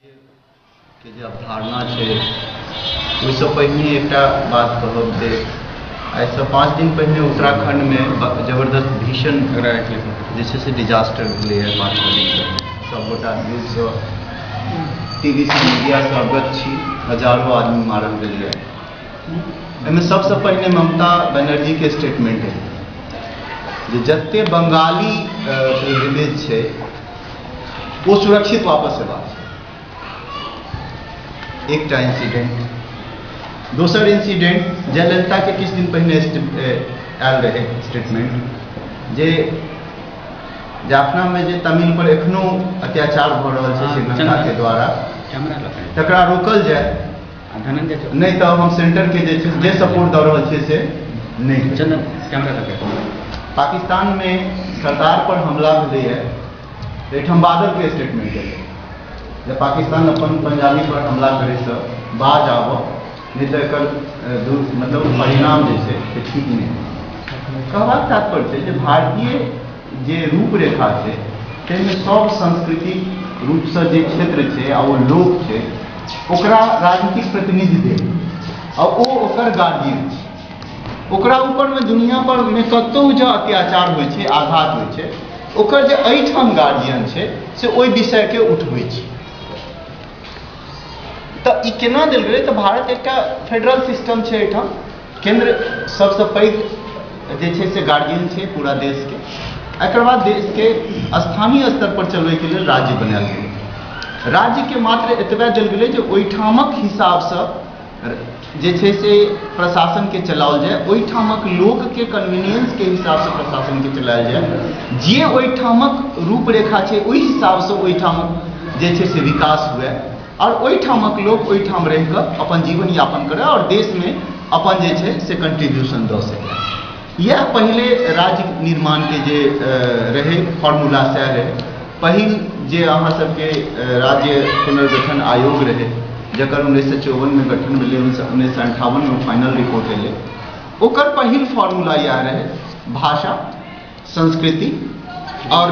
के जे अवधारणा छै ओहिसँ पहिने एकटा बात कहब जे आइसँ 5 दिन पहिने उत्तराखण्डमे जबरदस्त भीषण जे छै से डिजास्टर भेलैए। 5-6 दिन पहिने सभगोटा न्यूजसँ, टीवीसँ, मीडियासँ अवगत छी। हजारो आदमी मारल गेलैए। एहिमे सबसँ पहिने ममता बनर्जीके स्टेटमेंट है जे जते बंगाली पिलग्रिमेज छै ओ सुरक्षित वापस अयबाक छै। एकटा इंसिडेंट। दोसर इंसिडेंट जयललिताके किछु दिन पहिने आयल रहै स्टेटमेंट जे जाफनामे जे तमिल पर एखनो अत्याचार भऽ रहल छै श्रीलंकाके द्वारा, तकरा रोकल जाय, नहि तऽ हम सेंटरके जे छै जे सपोर्ट दऽ रहल छै से नहि। पाकिस्तानमे सरदार पर हमला भेलैए, एहिठाम बादलके स्टेटमेंट एलै जे पाकिस्तान अपन पंजाबी पर हमला करैसँ बाज आबऽ, नहि तऽ एकर मतलब परिणाम जे छै से ठीक नहि। कहबाक तात्पर्य छै जे भारतीय जे रूपरेखा छै ताहिमे सब सांस्कृतिक रूपसँ जे क्षेत्र छै आ ओ लोक छै ओकरा राजनीतिक प्रतिनिधि देल आ ओ ओकर गार्जियन छै। ओकरा ऊपरमे दुनिया पर मे कतहु जँ अत्याचार होइ छै, आघात होइ छै, ओकर जे एहिठाम गार्जियन छै से ओहि विषयके उठबै छै। तऽ ई केना देल गेलै? तऽ भारत एकटा फेडरल सिस्टम छै, एहिठाम केंद्र सबसँ पैघ जे छै से गार्जियन छै पूरा देशके। एकर बाद देशके स्थानीय स्तर पर चलबैके लेल राज्य बनायल गेलै। राज्यके मात्र एतबे देल गेलै जे ओहिठामक हिसाबसँ जे छै से प्रशासनके चलाओल जाय, ओहिठामक लोकके कन्वीनियंसके हिसाबसँ प्रशासनके चलायल जाय, जे ओहिठामक रूपरेखा छै ओहि हिसाबसँ ओहिठामक जे छै से विकास हुए और ओहिठामक लोक ओहिठाम रहि कऽ अपन जीवन यापन करय और देशमे अपन जे छै से कंट्रीब्यूशन दऽ सकै। इएह पहिले राज्य निर्माणके जे रहै फॉर्मूला सएह रहै। पहिल जे अहाँ सबके राज्य पुनर्गठन आयोग रहै जकर 1954 में गठन भेलै, 1958 में फाइनल रिपोर्ट एलै, ओकर पहिल फॉर्मूला इएह रहै भाषा, संस्कृति और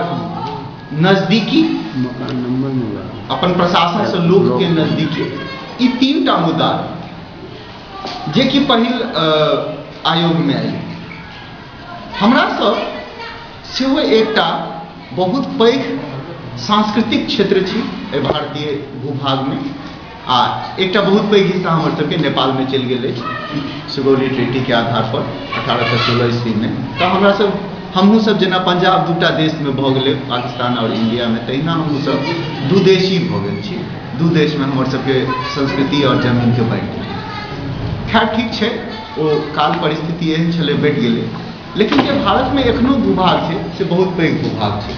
नजदीकी, अपन प्रशासनसँ लोकके नजदीकी, ई 3टा मुद्दा जे कि पहिल आयोगमे आयल। हमरा सब सेहो एकटा बहुत पैघ सांस्कृतिक क्षेत्र छी एहि भारतीय भूभागमे आ एकटा बहुत पैघ हिस्सा हमर सबके नेपालमे चलि गेल अछि सुगौली ट्रीटीके आधार पर 1816 ईस्वीमे। तऽ हमरा सब हमहूँ सब जेना पंजाब 2टा देशमे भऽ गेलै, पाकिस्तान और इंडियामे, तहिना हमहूँ सब 2 देशी भऽ गेल छी। 2 देशमे हमर सबके संस्कृति और जमीनके बाँटि गेलै। खैर ठीक छै, ओ काल परिस्थिति एहन छलै, बँटि गेलै। लेकिन जे भारतमे एखनो भूभाग छै से बहुत पैघ भूभाग छै।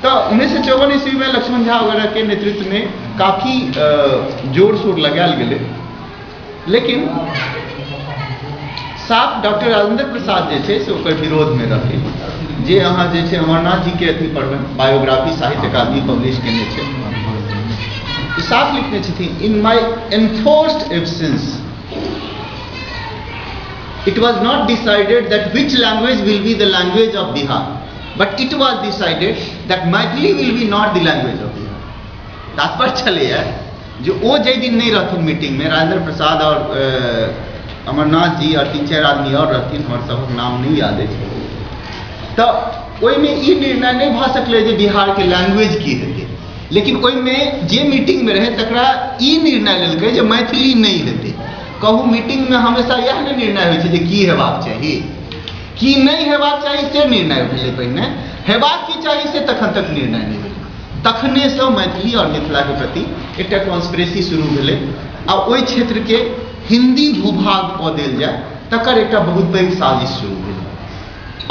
तऽ 1954 ईस्वीमे लक्ष्मण झा वगैरहके नेतृत्वमे काफी जोर शोर लगायल गेलै, लेकिन साफ डॉक्टर राजेंद्र प्रसाद जे छै से ओकर विरोधमे रहथिन। जे अहाँ जे छै अमरनाथ जीके अथी पढ़बै, बायोग्राफी साहित्य अकादमी पब्लिश केने छै, साफ लिखने छथिन, in my enforced absence it was not decided that which language will be the language of Bihar, but it was decided that Maithili will be not the language of Bihar. तात्पर्य छलैए जे ओ जाहि दिन नहि रहथिन मीटिंगमे, राजेंद्र प्रसाद और अमरनाथ जी और 3-4 आदमी और रहथिन, हमर सबक नाम नहि याद अछि, तऽ ओहिमे ई निर्णय नहि भऽ सकलै जे बिहारके लैंग्वेज की हेतै। लेकिन ओहिमे जे मीटिंगमे रहै तकरा ई निर्णय लेलकै जे मैथिली नहि हेतै। कहू, मीटिंगमे हमेशा इएह ने निर्णय होइ छै जे की हेबाक चाही, की नहि हेबाक चाही, से निर्णय भेलै पहिने, हेबाक की चाही से तखन तक निर्णय नहि भेलै। तखनेसँ मैथिली और मिथिलाके प्रति एकटा कॉन्स्पिरेसी शुरू भेलै आ ओहि क्षेत्रके हिन्दी भूभाग कऽ देल जाय तकर एकटा बहुत पैघ साजिश शुरू भेलै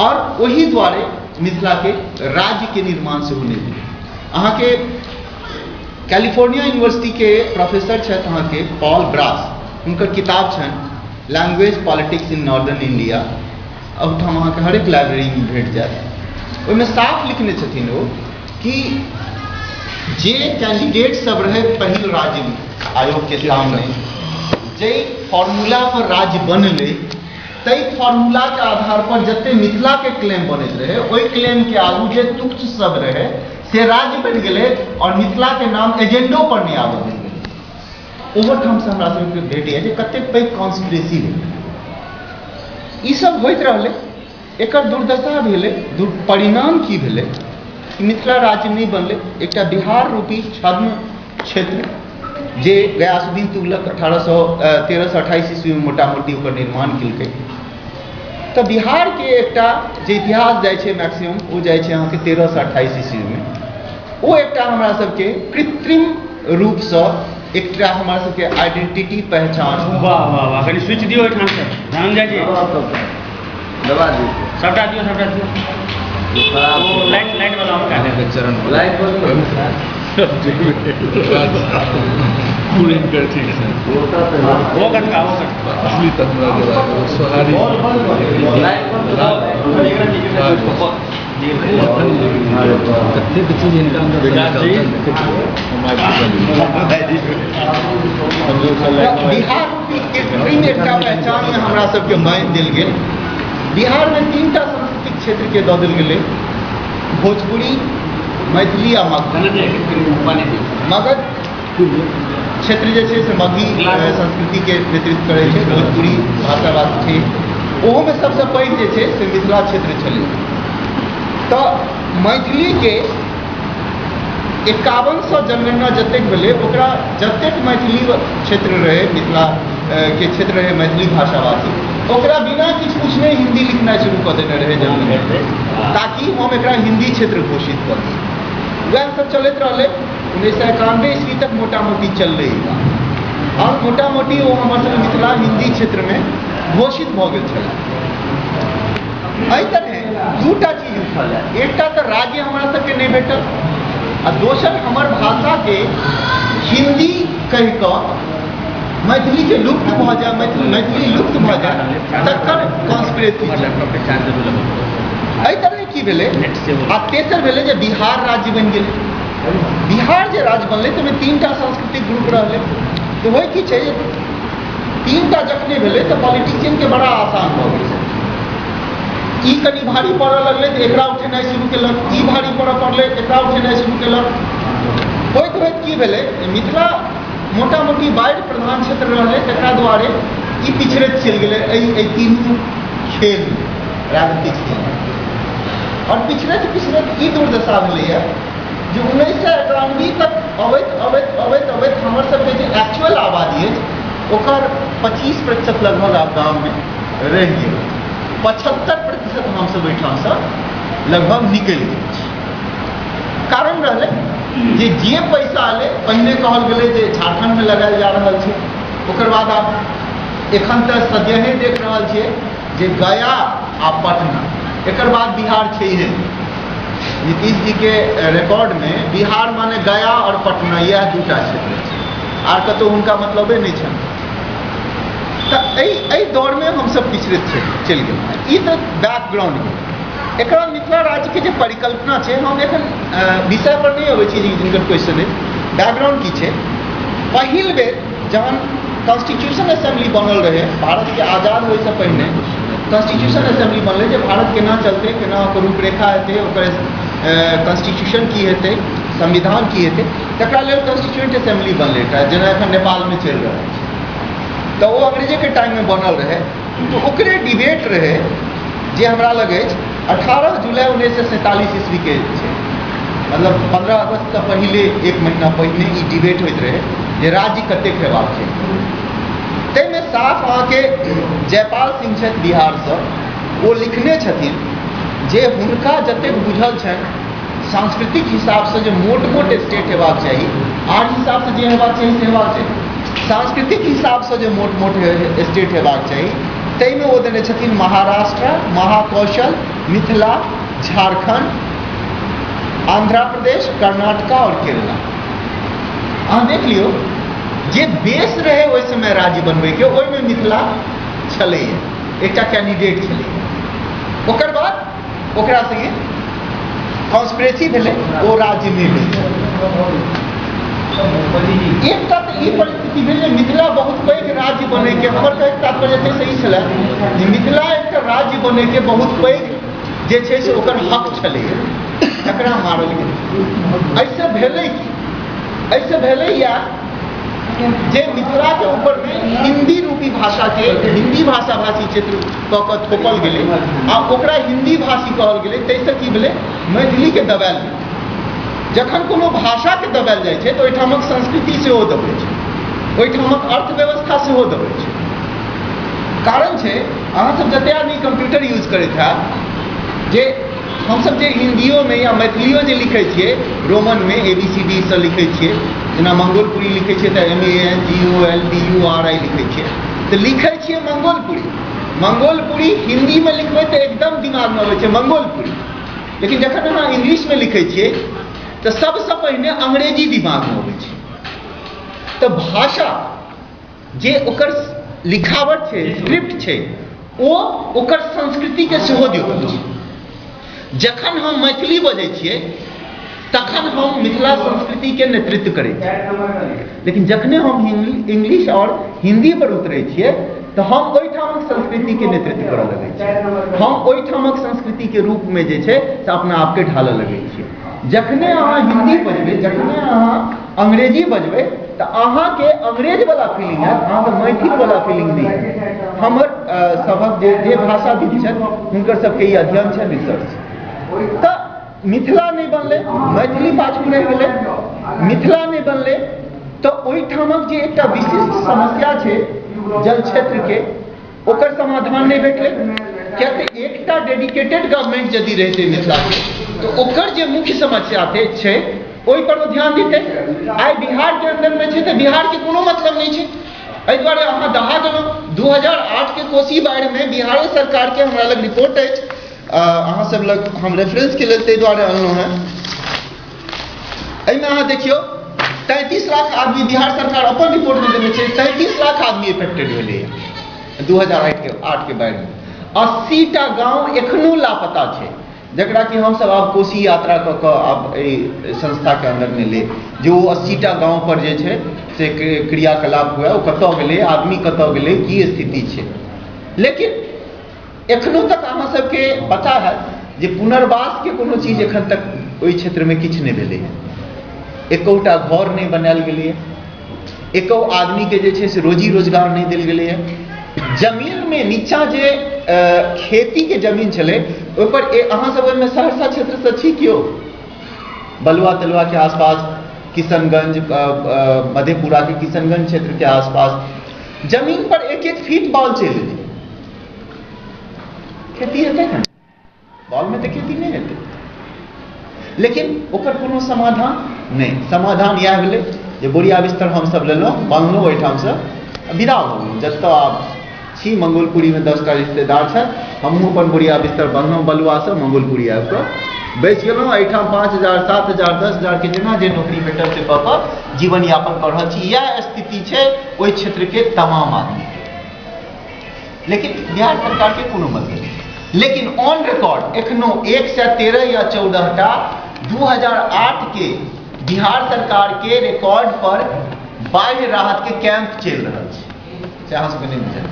और ओहि दुआरे मिथिलाके राज्यके निर्माण सेहो नहि भेलै। अहाँके कैलिफोर्निया यूनिवर्सिटीके प्रोफेसर छथि अहाँके पॉल ब्रास, हुनकर किताब छनि language politics in northern India, ओहिठाम अहाँके हरेक लाइब्रेरीमे भेट जायत। ओहिमे साफ लिखने छथिन ओ कि जे कैंडिडेट सब रहे पहिल राज्य आयोग के सामने, जाहि फॉर्मूला पर राज्य बनलै ताहि फॉर्मूला के आधार पर जते मिथिला के क्लेम बनैत रहे ओहि क्लेम के आगू जे तुच्छ सब रहे से राज्य बनि गेलै आओर मिथिलाके नाम एजेंडो पर नहि आबऽ देल गेलै। ओहोठामसँ हमरा सबके भेटैए जे कतेक पैघ कॉन्स्पिरेसी भेलै। ईसब होइत रहलै, एकर दुर्दशा भेलै। परिणाम की भेलै कि मिथिला राज्य नहि बनलै, एकटा बिहार रूपी छद्म क्षेत्र जे गयासुद्दीन तुगलक 1328 ईस्वीमे मोटा मोटी ओकर निर्माण केलकै। तऽ बिहारके एकटा जे इतिहास जाइ छै मैक्सिमम ओ जाइ छै अहाँके 1328 ईस्वीमे। ओ एकटा हमरा सबके कृत्रिम रूपसँ एकटा हमरा सबके आइडेंटिटी पहचान। वाह वाह वाह, कनि स्विच दियौ एहिठामसँ धनंजय जी, दबा दियौ, सबटा दियौ, सबटा दियौ। ओ लाइट लाइट वाला ऑफ कर दे, चरण लाइट वो कटका, वो कटका असली तंद्रा सोहारी कतेक चीज हिनका अंदर। बिहार कृत्रिम एकटा पहचानमे हमरा सबके बान्हि देल गेल। बिहारमे 3टा सांस्कृतिक क्षेत्रके दऽ देल गेलै, भोजपुरी, मैथिली आ मगध। मगध क्षेत्र जे छै से मगही संस्कृतिके नेतृत्व करै छै, भोजपुरी भाषावासी छै, ओहोमे सबसँ पैघ जे छै से मिथिला क्षेत्र छलै। तऽ मैथिलीके 5100 जनगणना जतेक भेलै ओकरा जतेक मैथिली क्षेत्र रहै, मिथिला के क्षेत्र रहै मैथिली भाषावासी, ओकरा बिना किछु पूछने हिन्दी लिखनाइ शुरू कऽ देने रहै जनगणना, ताकि हम एकरा हिन्दी क्षेत्र घोषित कऽ दी। वएह सब चलैत रहलै 1991 ईस्वी तक मोटा मोटी चललै ई बात, आओर मोटा मोटी ओ हमर सबके मिथिला हिन्दी क्षेत्रमे घोषित भऽ गेल छलै। एहि तरहे 2टा चीज उठल है, एकटा तऽ राज्य हमरा सबके नहि भेटल आ दोसर हमर भाषाके हिन्दी कहि कऽ मैथिलीके लुप्त भऽ जाय, मैथिली लुप्त भऽ जाय तकर कॉन्स्पिरेसी। एहि तरहे की भेलै। आ तेसर भेलै जे बिहार राज्य बनि गेलै। बिहार जे राज्य बनलै ताहिमे 3टा सांस्कृतिक ग्रुप रहलै। तऽ होइ की छै 3टा जखने भेलै तऽ पॉलिटिशियनके बड़ा आसान भऽ गेलै। ई कनि भारी पड़ऽ लगलै तऽ एकरा उठेनाइ शुरू केलक, ई भारी पड़ऽ पड़लै एकरा उठेनाइ शुरू केलक। होइत होइत की भेलै, मिथिला मोटा मोटी बाढ़ि प्रधान क्षेत्र रहलै, तकरा दुआरे ई पिछड़ैत चलि गेलै एहि तीनू खेल राजनीतिक खेल। आओर पिछड़ैत पिछड़ैत ई दुर्दशा भेलैए जे 1991 तक अबैत अबैत अबैत अबैत हमर सबके जे एक्चुअल आबादी अछि ओकर 25% लगभग आब गाममे रहि गेल, 75% हमसब एहिठामसँ लगभग निकलि गेल छी। कारण रहलै जे जे पैसा एलै, पहिने कहल गेलै जे झारखण्डमे लगायल जा रहल छै, ओकर बाद आब एखन तऽ सद्यहे देख रहल छियै जे गया आ पटना, एकर बाद बिहार छैहे। नीतीश जीके रिकॉर्डमे बिहार माने गया आओर पटना, इएह 2टा क्षेत्र छै, आर कतहु हुनका मतलबे नहि छनि। तऽ एहि दौरमे हमसब पिछड़ैत चलि गेलहुँ। ई तऽ बैकग्राउंड भेल। एकरा मिथिला राज्यके जे परिकल्पना छै, हम एखन विषय पर नहि अबै छी जिनकर क्वेश्चन अछि, बैकग्राउंड की छै। पहिल बेर जहन कॉन्स्टिट्यूशन असेंबली बनल रहै, भारतके आज़ाद होइसँ पहिने कॉन्स्टिट्यूशन असेंबली बनलै जे भारत केना चलतै, केना ओकर रूपरेखा हेतै, ओकर कॉन्स्टिट्यूशन की हेतै, संविधान की हेतै, तकरा लेल कॉन्स्टिट्यूएंट असेंबली बनलै एकटा, जेना एखन नेपालमे चलि रहल छै। तऽ ओ अंग्रेजेके टाइममे बनल रहै, तऽ ओकरे डिबेट रहै जे हमरा लग अछि 18 जुलाई 1947 ईस्वीके छै, मतलब 15 अगस्तसँ पहिले 1 महीना पहिने ई डिबेट होइत रहै जे राज्य कतेक हेबाक छै। ताहिमे साफ अहाँके जयपाल सिंह छथि बिहारसँ, ओ लिखने छथिन जे हुनका जतेक बुझल छनि सांस्कृतिक हिसाबसँ जे मोट मोट स्टेट हेबाक चाही, आर हिसाबसँ जे हेबाक चाही से हेबाक चाही, सांस्कृतिक हिसाबसँ जे मोट मोट स्टेट हेबाक चाही, ताहिमे ओ देने छथिन महाराष्ट्र, महाकौशल, मिथिला, झारखण्ड, आंध्र प्रदेश, कर्नाटका और केरला। अहाँ देख लियौ जे बेस रहै ओहि समय राज्य बनबैके, ओहिमे मिथिला छलैए, एकटा कैंडिडेट छलैए। ओकर बाद ओकरा संगे कॉन्स्पिरेसी भेलै, ओ राज्य नहि भेलै। एकटा तऽ ई परिस्थिति भेल जे मिथिला बहुत पैघ राज्य बनैके, हमर कहैके तात्पर्य जे छै से ई छलै जे मिथिला एकटा राज्य बनैके बहुत पैघ जे छै से ओकर हक छलैए। तकरा मारल गेलै। एहिसँ भेलै की? एहिसँ भेलै या जे मिथिला के ऊपर में हिंदी रूपी भाषा के हिंदी भाषा भाषी क्षेत्र कऽ कऽ थोपल गेलै आ ओकरा हिंदी भाषी कहल गेलै। ताहिसँ की भेलै? मैथिली के दबायल गेलै। जखन कोनो भाषा के दबायल जाइ छै तऽ ओहिठामक संस्कृति सेहो दबै छै, ओहिठामक अर्थव्यवस्था सेहो दबै छै। कारण छै अहाँसब जते आदमी कंप्यूटर यूज करैत हैब, जे हमसब जे हिन्दियोमे या मैथिलियो जे लिखै छियै रोमनमे ABCD सँ लिखै छियै, जेना मंगोलपुरी लिखै छियै तऽ MANGOLPURI लिखै छियै, तऽ लिखै छियै मंगोलपुरी। मंगोलपुरी हिन्दीमे लिखबै तऽ एकदम दिमागमे अबै छै मंगोलपुरी, लेकिन जखन अहाँ इंग्लिशमे लिखै छियै तऽ सबसँ पहिने अंग्रेजी दिमागमे अबै छै। तऽ भाषा जे ओकर लिखावट छै, स्क्रिप्ट छै, ओ ओकर संस्कृतिके सेहो द्योतक छै। जखन हम मैथिली बजै छियै तखन हम मिथिला संस्कृतिके नेतृत्व करै छियै, लेकिन जखने हम इंग्लिश और हिंदी पर उतरै छियै तऽ हम ओहिठामक संस्कृतिके नेतृत्व करऽ लगै छियै। हम ओहिठामक संस्कृतिके रूपमे जे छै से अपना आपके ढालऽ लगै छियै। जखने अहाँ हिंदी बजबै, जखने अहाँ अंग्रेजी बजबै तऽ अहाँके अंग्रेजवला फीलिंग आयत, अहाँके मैथिलवला फीलिंग नहि आयत। हमर सभक जे जे भाषाविद छथि हुनकर सबके ई अध्ययन छनि, रिसर्च। तऽ मिथिला नहि बनलै, मैथिली पाछू रहि गेलै। मिथिला नहि बनलै तऽ ओहिठामक जे एकटा विशिष्ट समस्या छै जल क्षेत्रके, ओकर समाधान नहि भेटलै। किएक तऽ एकटा डेडिकेटेड गवर्नमेंट यदि रहितै मिथिलाके तऽ ओकर जे मुख्य समस्या छै ओहि पर ओ ध्यान दितै। आइ बिहारके अन्दरमे छै तऽ बिहारके कोनो मतलब नहि छै। एहि दुआरे अहाँ दहा गेलहुँ। 2008 के कोसी बाढ़िमे बिहारो सरकारके हमरा लग रिपोर्ट अछि, अहाँ सब लग हम रेफरेंसके लेल ताहि दुआरे अनलहुँ हेँ। एहिमे अहाँ देखियौ 33 लाख आदमी, बिहार सरकार अपन रिपोर्टमे देने छै 33 लाख आदमी इफेक्टेड भेलैए 2008 के बाढ़िमे। 80टा गाँव एखनो लापता छै, जकरा कि हमसब आब कोसी यात्रा कऽ कऽ आब एहि संस्थाके अन्दरमे ले जे ओ 80टा गाँव पर जे छै से क्रियाकलाप हुए, ओ कतऽ गेलै, आदमी कतऽ गेलै, की स्थिति छै। लेकिन एखनो तक अहाँ सबके पता हैत जे पुनर्वासके कोनो चीज एखन तक ओहि क्षेत्रमे किछु नहि भेलैए। एकोटा घर नहि बनायल गेलैए, एको आदमीके जे छै से रोजी रोजगार नहि देल गेलैए। जमीनमे नीचाँ जे खेतीके जमीन छलै ओहिपर अहाँ सब ओहिमे सहरसा क्षेत्रसँ छी केओ? बलुआ तलुआके आसपास, किशनगंज, मधेपुराके किशनगंज क्षेत्रके आसपास जमीन पर 1-1 फीट बाल चलि एलै। खेती हेतै ने? बालमे तऽ खेती नहि हेतै। लेकिन ओकर कोनो समाधान नहि। समाधान इएह भेलै जे बोरिया बिस्तर हमसब लेलहुँ, बान्हलहुँ, ओहिठामसँ विदा भऽ गेलहुँ। जतऽ आब छी मंगोलपुरीमे 10टा रिश्तेदार छथि, हमहूँ अपन बोरिया बिस्तर बान्हलहुँ बलुआसँ, मंगोलपुरी आबि कऽ बैसि गेलहुँ। एहिठाम 5,000, 7,000, 10,000 के जेना जे नौकरी भेटल से कऽ कऽ जीवन यापन कऽ रहल छी। इएह स्थिति छै ओहि क्षेत्रके तमाम आदमीके। लेकिन बिहार सरकारके कोनो मतलब नहि। लेकिन ऑन रिकॉर्ड एखनो 113 या 14टा 2008 के बिहार सरकार के रिकॉर्ड पर बाढ़ि राहत के कैंप चलि रहल छै। से अहाँ सबके नहि बुझल।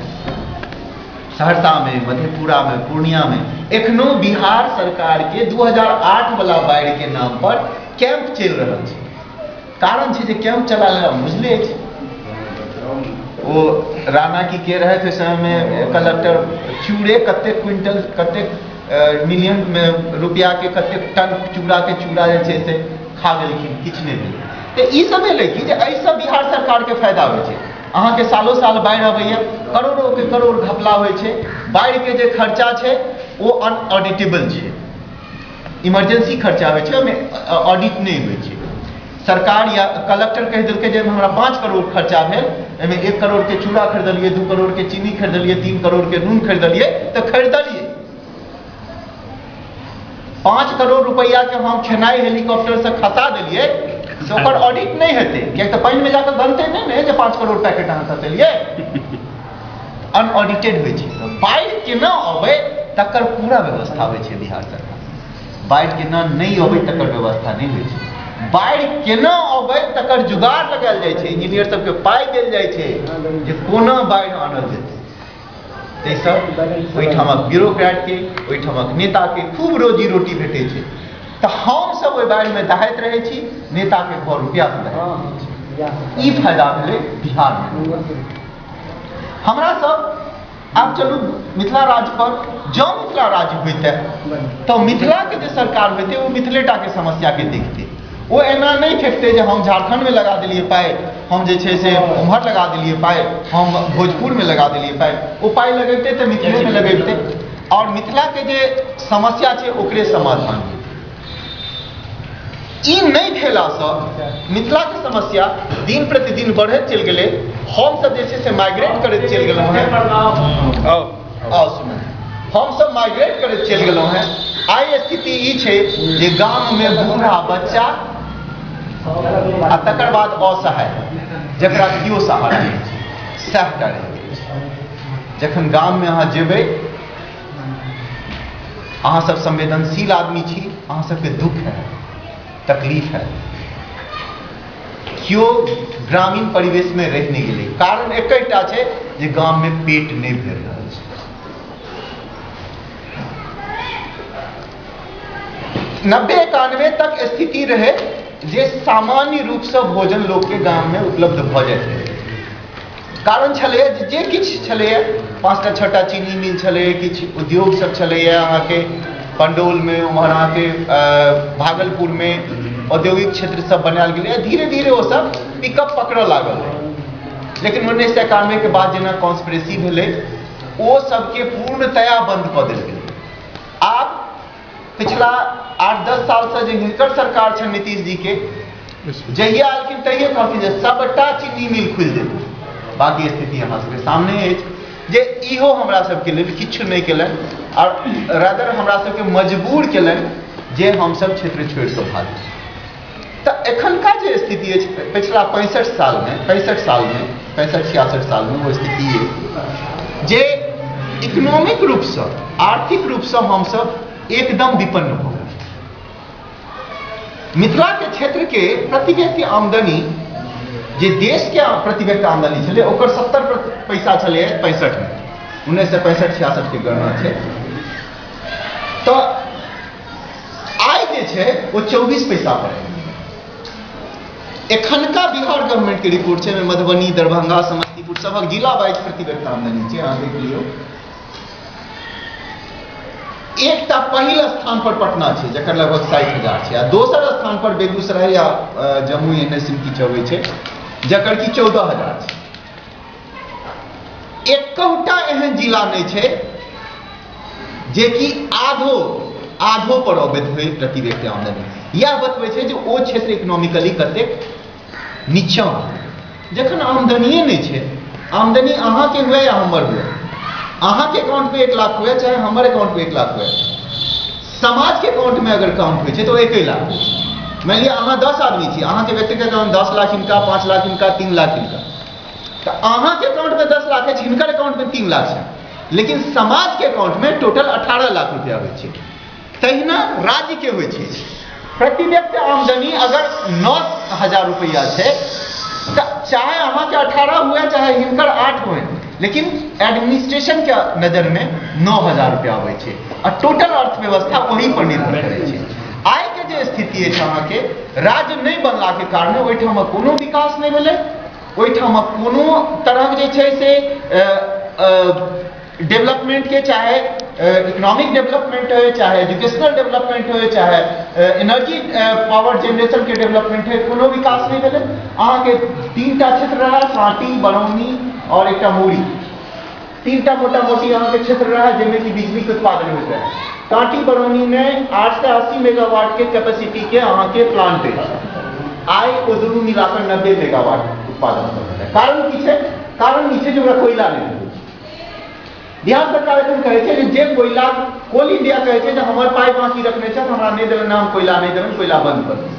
सहरसा में, मधेपुरा में, पूर्णिया में एखनो बिहार सरकार के 2008 वाला बाढ़ि के नाम पर कैंप चलि रहल छै। कारण छै जे कैंप चला लेला बुझले अछि। ओ राणा की के रहथि ओहि समय में कलेक्टर, चूड़े कतेक क्विंटल, कतेक मिलियन में रुपया के कतेक टन चूड़ा के चूड़ा जे छै से खा गेलखिन, किछु नहि भेलै। तऽ ई सब भेलै कि जे एहिसँ बिहार सरकारके फायदा होइ छै। अहाँके सालो साल बाढ़ि अबैया, करोड़ों के करोड़ घपला होइ छै। बाढ़िके जे खर्चा छै ओ अनऑडिटेबल छै, इमरजेंसी खर्चा होइ छै, ओहिमे ऑडिट नहि होइ छै। सरकार या कलेक्टर कहि देलकै जे हमरा 5 करोड़ खर्चा भेल, एहिमे 1 करोड़ के चूड़ा खरीदलियै, 2 करोड़ के चीनी खरीदलियै, 3 करोड़ के नून खरीदलियै, तऽ खरीदलियै 5 करोड़ रुपैआ के हम खेनाइ हेलीकॉप्टर से खसा देलियै, से ओकर ऑडिट नहि हेतै, किएक तऽ पानिमे जाकऽ बनतै नहि ने जे 5 करोड़ पैकेट अहाँ खसेलियै। अनऑडिटेड होइ छै। तऽ बाढ़ि केना अबै तकर पूरा व्यवस्था होइ छै बिहार सरकार। बाढ़ि केना नहि अबै तकर व्यवस्था नहि होइ छै। बाढ़ि केना अबै तकर जुगाड़ लगायल जाइ छै, इंजीनियर सबके पाइ देल जाइ छै जे कोना बाढ़ि आनल जेतै। ताहिसँ ओहिठामक ब्यूरोक्रेटके, ओहिठामक नेताके खूब रोजी रोटी भेटै छै। तऽ हमसब ओहि बाढ़िमे दहाइत रहै छी, नेताके घर रुपैआसँ दहाइत। ई फायदा भेलै बिहारमे। हमरा सब आब चलू मिथिला राज्य पर। जँ मिथिला राज्य होइतै तऽ मिथिलाके जे सरकार होइतै ओ मिथिलेटाके समस्याके देखतै। ओ एना नहि फेकतै जे हम झारखण्डमे लगा देलियै पाइ, हम जे छै से उम्हर लगा देलियै पाइ, हम भोजपुरमे लगा देलियै पाइ। ओ पाइ लगेतै तऽ मिथिलेमे लगेतै और मिथिलाके जे समस्या छै ओकरे समाधान हेतै। ई नहि भेलासँ मिथिलाके समस्या दिन प्रतिदिन बढ़ैत चलि गेलै। हमसब जे छै से माइग्रेट करैत चलि गेलहुँ हेँ। आओ सुनू, हमसब माइग्रेट करैत चलि गेलहुँ हेँ। आइ स्थिति ई छै जे गाममे बूढ़ा बच्चा आ तकर बाद असहाय, जकरा केओ सहारा नहि छै, सएहटा रहि गेल छै। जखन गाममे अहाँ जेबै, अहाँ सब संवेदनशील आदमी छी, अहाँ सबके दुख है, तकलीफ है। केओ ग्रामीण परिवेशमे रहि नहि गेलै। कारण एकटा छै जे गाममे पेट नहि भरि रहल छै। 90-91 तक स्थिति रहै जे सामान्य रूपसँ भोजन लोकके गाममे उपलब्ध भऽ जाइत रहै। कारण छलैए जे किछु छलैए, 5टा 6टा चीनी मिल छलैए, किछु उद्योग सब छलैए अहाँके पंडौलमे, उम्हर अहाँके भागलपुरमे औद्योगिक क्षेत्र सब बनायल गेलै। धीरे धीरे ओ सब पिकअप पकड़ऽ लागल रहै। लेकिन 1991 के बाद जेना कॉन्स्पिरेसी भेलै, ओ सबके पूर्णतया बंद कऽ देल गेलै। आब पिछला 8-10 सालसँ जे हिनकर सरकार छनि नीतीश जी के, जहिया आलखिन तहिये कहलखिन जे सबटा चीनी मिल खुलि जेतै। बाकी स्थिति अहाँ सबके सामने अछि जे इहो हमरा सबके लेल किछु नहि केलनि और रादर हमरा सबके मजबूर केलनि जे हमसब क्षेत्र छोड़ि कऽ भागी। तऽ एखनका जे स्थिति अछि पिछला 65 सालमे, 65-66 सालमे ओ स्थिति अछि जे इकोनॉमिक रूपसँ, आर्थिक रूपसँ हमसब एकदम विपन्न भऽ गेल। मिथिलाके क्षेत्रके प्रति व्यक्ति आमदनी जे देशके प्रति व्यक्ति आमदनी छलै ओकर 70 पैसा छलै 65मे, 1965-66 के गणना छै। तऽ आइ जे छै ओ 24 पैसा पर आबि गेलै। एखनका बिहार गवर्नमेंट के रिपोर्ट छै, मधुबनी, दरभंगा, समस्तीपुर सबक जिला वाइज प्रति व्यक्ति आमदनी छै, अहाँ देख लियौ। एकटा पहिल स्थान पर पटना छै जकर लगभग 60,000 छै, आ दोसर स्थान पर बेगूसराय या जमुई एहने सिम किछु अबै छै जकर कि 14,000 छै। एकहुटा एहन जिला नहि छै जे कि आधो आधो पर अबैत होइ प्रति व्यक्ति आमदनी। यह बतबै छै जे ओ क्षेत्र इकोनॉमिकली कतेक नीचाँ। जखन आमदनिए नहि छै, आमदनी अहाँके हुए या हमर हुए, अहाँके अकाउंट में 1 लाख हुए चाहे हमर अकाउंट में 1 लाख हुए, समाज के अकाउंट में अगर काउंट होइ छै तो 1 लाख होइ छै। मानि लिअ अहाँ 10 आदमी छी, अहाँके व्यक्तिगत अकाउंट 10 लाख हिनका, 5 लाख हिनका, 3 लाख हिनका, तऽ अहाँके अकाउंट में 10 लाख अछि, हिनकर अकाउंट में 3 लाख छै, लेकिन समाज के अकाउंट में टोटल 18 लाख रुपया होइ छै। तहिना राज्य के होइ छै। प्रति व्यक्ति आमदनी अगर 9,000 रुपया छै तऽ चाहे अहाँके 18 हुए चाहे हिनकर 8 हुए, लेकिन एडमिनिस्ट्रेशन के नजर में 9,000 रुपया अबै छै आ टोटल अर्थव्यवस्था ओही पर निर्भर करै छै। आइ के जे स्थिति अछि अहाँके, राज्य नहि बनला के कारण ओहिठाम कोनो विकास नहि भेलै, ओहिठाम कोनो तरहक जे छै से डेवलपमेंट के, चाहे इकोनॉमिक डेवलपमेंट हो, चाहे एजुकेशनल डेवलपमेंट हो, चाहे एनर्जी पावर जनरेशन के डेवलपमेंट हो, कोनो विकास नहि भेलै। अहाँके 3टा क्षेत्र रहै, काँटी, बरौनी और एकटा मूड़ी, 3टा मोटा मोटी अहाँके क्षेत्र रहै जाहिमे कि बिजली के उत्पादन होइत रहै। काँटी बरौनी में 880 मेगावाट के कैपेसिटी के अहाँके प्लांट अछि, आइ ओ दुनू मिलाकर 90 मेगावाट उत्पादन कर रहल है। कारण की छै? कारण ई छै जे ओकरा कोयला नहि भेटै छै। बिहार सरकार एखन कहै छै जे कोयला, कोल इंडिया कहै छै जे हमर पाइ बाँकी रखने छथि, हमरा नहि देलनि, हम कोयला नहि देबनि, कोयला बंद कर दै छै।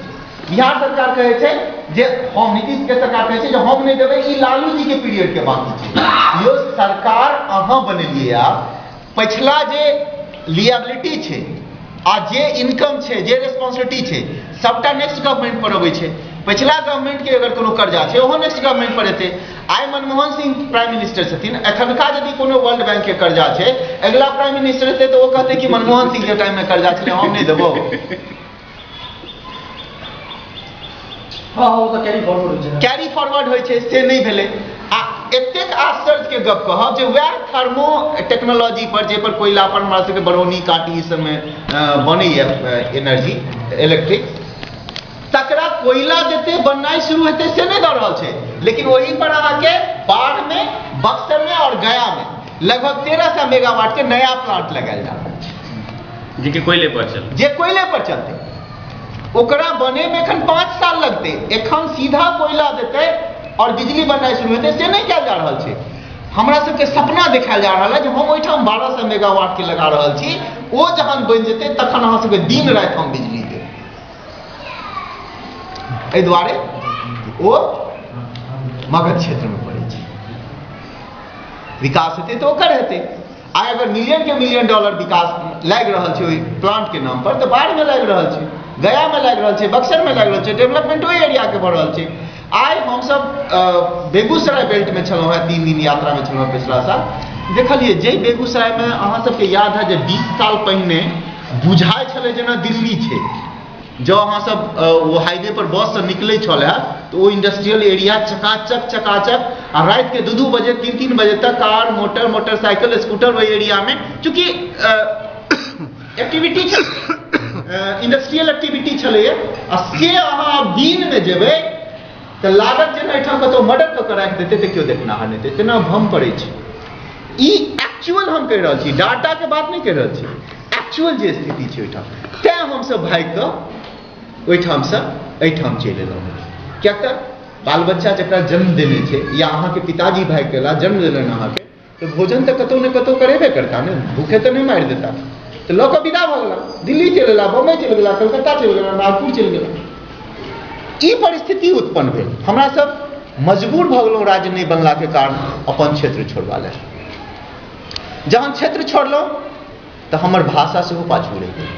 बिहार सरकार कहै छै जे हम, नीतीश के सरकार कहै छै जे हम नहि देबै, ई लालू जी के पीरियड के बाँकी छै। यो सरकार अहाँ बनेलियै, आब पछिला जे लिएबिलिटी छै आ जे इनकम छै, जे रेस्पॉन्सिबिलिटी छै, सबटा नेक्स्ट गवर्नमेंट पर अबै छै। पछिला गवर्नमेंट के अगर कोनो कर्जा छै ओहो नेक्स्ट गवर्नमेंट पर एतै। आइ मनमोहन सिंह प्राइम मिनिस्टर छथिन, एखनका यदि कोनो वर्ल्ड बैंक के कर्जा छै, अगिला प्राइम मिनिस्टर एतै तऽ ओ कहतै कि मनमोहन सिंह के टाइम में कर्जा छलै, हम नहि देबौ। हँ, ओ तऽ कैरी फॉरवर्ड होइ छै। कैरी फॉरवर्ड होइ छै, से नहि भेलै। आ एतेक आश्चर्यके गप कहब जे वएह थर्मो टेक्नोलॉजी पर, जाहि पर कोयला पर हमरा सबके बरौनी काटी ई सबमे बनैया एनर्जी इलेक्ट्रिक, तकरा कोयला देते बननाइ शुरू हेतै से नहि दऽ रहल छै, लेकिन ओहि पर अहाँके बाढ़मे, बक्सरमे आओर गयामे लगभग 1300 मेगावाट के नया प्लांट लगायल जा रहल छै, जे कि कोयले पर चलतै। जे कोयले पर चलतै, ओकरा बनेमे एखन 5 साल लगतै। एखन सीधा कोयला देतै और बिजली बननाइ शुरू हेतै से नहि कयल जा रहल छै। हमरा सबके सपना देखायल जा रहल है जे हम ओहिठाम 1200 मेगावाट के लगा रहल छी, ओ जहन बनि जेतै तखन अहाँ सबके दिन राति हम बिजली देब। एहि दुआरे ओ मगध क्षेत्रमे पड़ै छै। विकास हेतै तऽ ओकर हेतै। आइ अगर मिलियन के मिलियन डॉलर विकास लागि रहल छै ओहि प्लांट के नाम पर, तऽ बाढ़मे लागि रहल छै, गयामे लागि रहल छै, बक्सरमे लागि रहल छै, डेवलपमेंट ओहि एरियाके भऽ रहल छै। आइ हमसब बेगूसराय बेल्टमे छलहुँ हेँ, 3 दिन यात्रामे छलहुँ हेँ पिछला साल। देखलियै जे बेगूसरायमे अहाँ सबके याद है जे 20 साल पहिने बुझाइ छलै जेना दिल्ली छै। जँ अहाँ सब ओ हाईवे पर बससँ निकलै छल है तऽ ओ इंडस्ट्रियल एरिया चकाचक चकाचक, आ रातिके 2-2 बजे 3-3 बजे तक कार, मोटर, मोटरसाइकिल, स्कूटर ओहि एरियामे, चूँकि एक्टिविटी इंडस्ट्रियल एक्टिविटी छलैए, आ से अहाँ दिनमे जेबै तऽ लागत जेना एहिठाम कतहु मर्डर कऽ कऽ राखि देतै तऽ केओ देखनाहर नहि हेतै, तेना भम पड़ै छै। ई एक्चुअल हम कहि रहल छी, डाटाके बात नहि कहि रहल छी, एक्चुअल जे स्थिति छै ओहिठाम। तैँ हमसब भागि कऽ ओहिठामसँ एहिठाम चलि एलहुँ हेँ। किएक तऽ बाल बच्चा जकरा जन्म देने छै, या अहाँके पिताजी भागि गेला जन्म देलनि अहाँके, तऽ भोजन तऽ कतहु ने कतहु करेबे करता ने, भूखे तऽ नहि मारि देता। तऽ लऽ कऽ विदा भऽ गेला, दिल्ली चलि गेला, बम्बई चलि गेला, कलकत्ता चलि गेला, नागपुर चलि गेला। ई परिस्थिति उत्पन्न भेल। हमरा सब मजबूर भऽ गेलहुँ राज्य नहि बनलाके कारण अपन क्षेत्र छोड़बा लेल। जहन क्षेत्र छोड़लहुँ तऽ हमर भाषा सेहो पाछू रहि गेल।